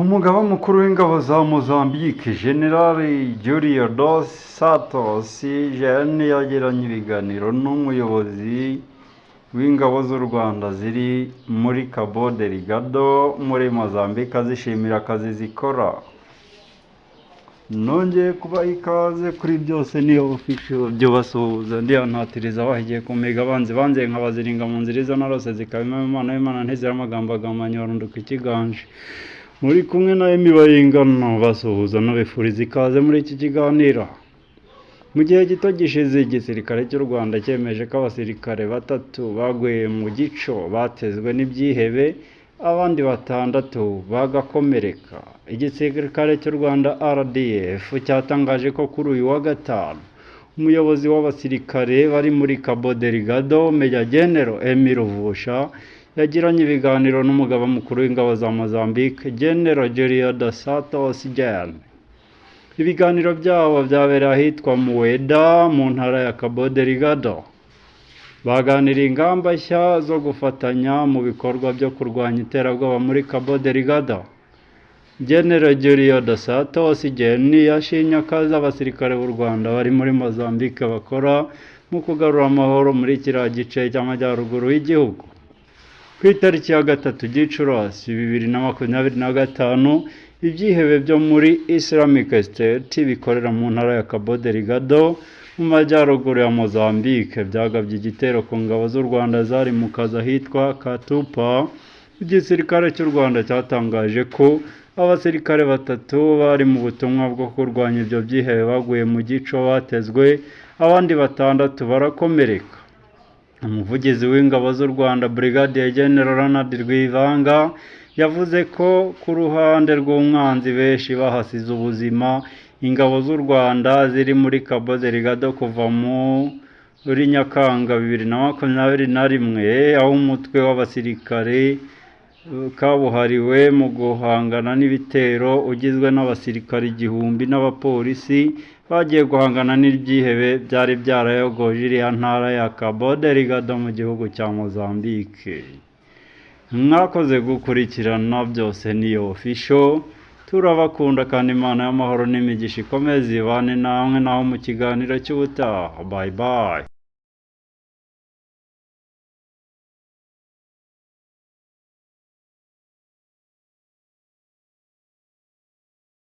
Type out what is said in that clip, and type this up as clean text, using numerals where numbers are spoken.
Umugaba mukuru w'ingabo za Mozambique, General Julio dos Santos Jane, yagiranye ibiganiro n'umuyobozi w'ingabo z'u Rwanda ziri muri Cabo Delgado muri Mozambique, azishimira akazi zikora. Nongeye kubaha ikaze kuri Byose Niyo Official, byo basuhuza ndiyantatiriza bahigiye kumiga abanzi banze nkabaziringa mu nzira izo narose zikaba Imana y'Imana ntizira amagambo agamanya warunduka ikiganje. Muri kumwe na Emi Bayingano, basuhuza nabifuriza ikaze muri iki kiganiro. Mu gihe gito gishize, igisirikare cy'u Rwanda cyemeje ko abasirikare batatu baguye mu gico batezwe n'ibyihebe, abandi batandatu bagakomereka. Igisirikare cy'u Rwanda RDF cyatangaje ko kuri uyu wa gatanu umuyobozi w'abasirikare bari muri Cabo Delgado, Major General Emile Ruvusha, yagiranye ibiganiro n'umugaba mukuru w'ingabo za Mozambique, General Julio dos Santos Jane. Ibiganiro byabo byabereye ahitwa Mueda mu ntara ya Cabo Delgado. Baganiriye ingamba nshya zo gufatanya mu bikorwa byo kurwanya iterabwoba muri Cabo Delgado. General Julio dos Santos Jane yashimye akazi abasirikare b'u Rwanda bari muri Mozambique bakora mu kugarura amahoro muri kiriya gice cy'amajyaruguru y'igihugu. Ku itariki ya 3 Gicurasi 2025, ibyihebe byo muri Islamic State bikorera mu ntara ya Cabo Delgado mu majyaruguru ya Mozambique byagabye igitero ku ngabo z'u Rwanda zari mu kazi ahitwa Katupa. Igisirikare cy'u Rwanda cyatangaje ko abasirikare batatu bari mu butumwa bwo kurwanya ibyo byihebe baguye mu gico batezwe, abandi batandatu barakomereka. Umuvugizi w'ingabo z'u Rwanda, Brigadier General Ronald Rwivanga, yavuze ko ku ruhande rw'umwanzi benshi bahasize ubuzima. Ingabo z'u Rwanda ziri muri Cabo Delgado kuva muri Nyakanga 2021, aho umutwe w'abasirikare kabuhariwe mu guhangana n'ibitero ugizwe n'abasirikare 1000 n'abapolisi bagiye guhangana n'ibyihebe byari byarayogoje iriya ntara ya Cabo Delgado mu gihugu cya Mozambique. Mwakoze gukurikirana Byose Niyo Official, turabakunda kandi Imana y'amahoro n'imigisha ikomeze ibane namwe. Naho mu kiganiro cy'ubutaha, bye bye.